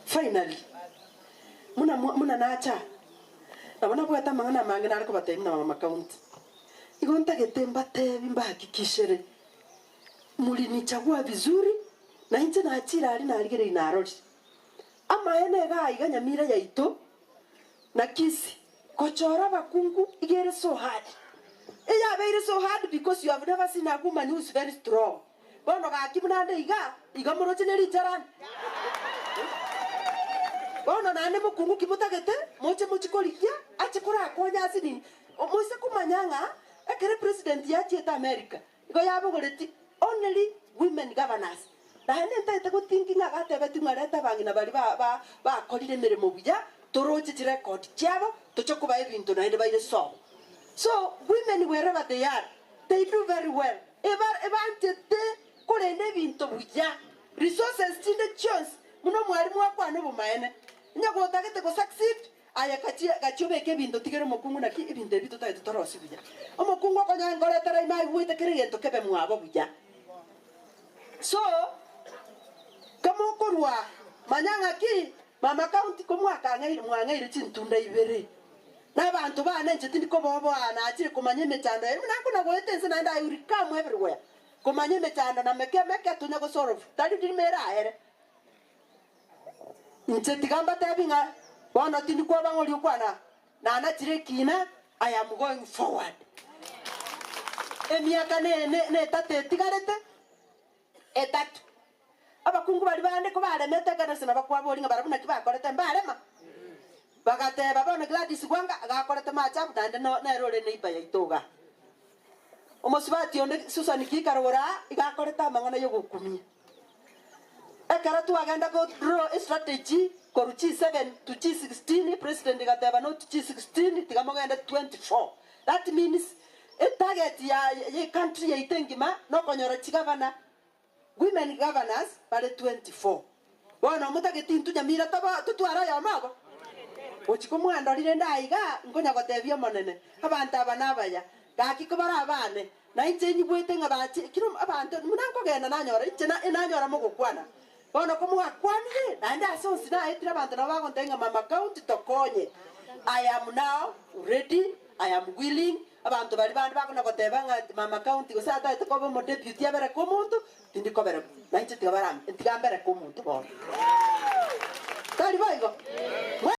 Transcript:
Finally, buna buna nacha aa, nabo nabwate amang'ana amange nare kobatebia buna mama county. Igo ntagete mbatebi mbahakikishere, mlinichagua vizuri, na inche nachire aria narigereiri narorire. Amaene iga aiga Nyamira yaito na Kisii, gochora abakungu iga ere so hard. Eyabeire so hard because you have never seen a woman who is very strong. Bono gaki buna ande iga, iga moroche ne richarani. Bono naende mokungu ki motagete, moche mochie korigia ache korakonye ase nini. Moise komanya ng'a ekero epresident yachiete America, igo yabogoreti only women governors. Naende ntagete gothinki ng'a gatebetigwe ng'a reta abang'ina baria ba ba bakorire emeremo buya, toroche chirecord chiabo, toche kobaa ebinto naende baire sobo. So, women wherever they are, they do very well. Eba ebanchete korenda ebinto buya, resources chinde chionsi, buna omwalimu akwane obomaene, onye gotagete go succeed, aye gachia gachia obeke ebinto tigera omokungu naki ebinto ebi totagete torosie buya. Omokungu okonyora nkoretera ime aigwete kera egento kebe mwabo buya. So, kamokorwa manya ng'aki mama county komwakang'eire mwang'eire chintunda ibere. Na abanto baane inche tindi koboboa, nachire komanya emechando yaino, buna nkona-goeta ense naende I will come everywhere komanya emechando na meke meke tonya gosolve, tari ndirimo eraere. Inche tiga mbatebi ng'a bono tindi kwoba ng'a oria okwana nanachire ekina, I am going forward. Emiaka ne ne netato etigarete, etato. Abakungu baria bande kobaremete ekanisa na bakwaboria ng'a barabwo naki bakorete, mbarema. Bagateba, Bono Gladys Gwanga agakorete maajabu naende no nere ore neighbour yaito igaa. Omosubati onde Susan Kiikarogoro aa iga akorete amang'ana y'ogokumia. Ekero twagenda go draw estrategy korwa G7 to G16, president agateba not G16 tiga mogende 24. That means etarget ya ye country yaito engima nokonyora chigavana Women governors bare 24. Bono motageti intwe Nyamira tobe totware oyomo obo? Gochia komwandorire inde aiga nkonya gotebia Omonene, abanto aba nabaya, gaki kobare abane, na inche inyigwete ng'a bache kera abanto buna nkogenda nanyora inche na nanyora mogokwana. Bono komwakwanire, naende ase onsi naetire abanto nabo bagontebia ng'a mama county tokonye. I am now ready, I am willing Abanto baria bande bakona goteba ng'a mama county gose atagete koba omodeputy abereke omonto, tindi koberekwa, nainche tiga baram tiga mbereke omonto bono. Tari boigo?